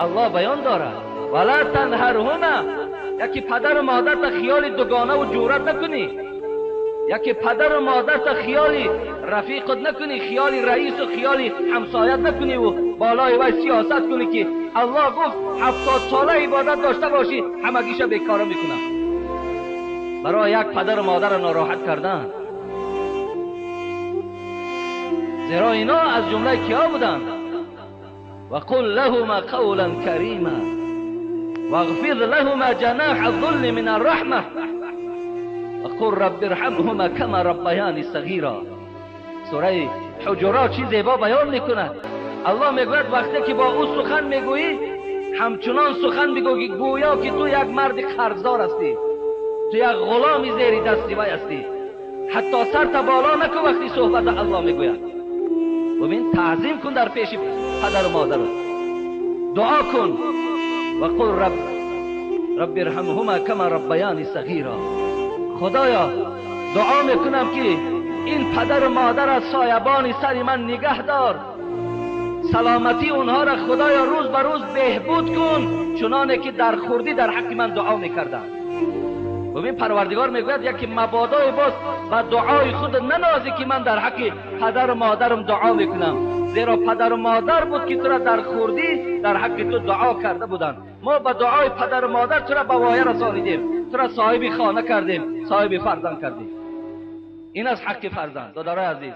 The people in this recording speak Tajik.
Аллоҳ баён дорад вала танҳарҳума, яки падару модарта хиёли дугона ва ҷуръат накунӣ, яки падару модарта хиёли рафиқат накунӣ, хиёли раису хиёли ҳамсоят накунӣ ва болои вай сиёсат кунӣ ки Аллоҳ гуфт 70 сола ибодат дошта бошӣ ҳамагиша бекора мекунам. Барои як падару модарро нороҳат кардан. Зеро ино аз ҷумлаи киҳо буданд? وقل لهما قولا كريما واغفر لهما جناح الذل من الرحمة وقل رب ارحمهما كما ربياني صغيرا. سوره حجرات چی زیبا بیان میکند. الله میگوید وقتی که با او سخن میگویی همچنان سخن بگو گویا که تو یک مرد قرضدار هستی، تو یک غلام زیر دستی وی هستی. حتی سر تا بالا نکن وقتی صحبت الله میگوید. ببین تعظیم کن در پیش پدر و مادر، دعا کن و قل رب ارحمهما کما ربیانی صغیرا. خدایا دعا میکنم که این پدر و مادر از سایبان سر من نگه دار، سلامتی اونها را خدایا روز به روز بهبود کن چنانه که در خوردی در حق من دعا میکردن. ببین پروردگار میگوید یکی مبادای باز و دعای خود ننازی که من در حق پدر و مادرم دعا میکنم، زیرا پدر و مادر بود که تو را در خوردی در حق تو دعا کرده بودند. ما به دعای پدر و مادر تو را به وایه رسانیدیم، تو را صاحب خانه کردیم، صاحب فرزند کردیم. این از حق فرزند. دادرای عزیز،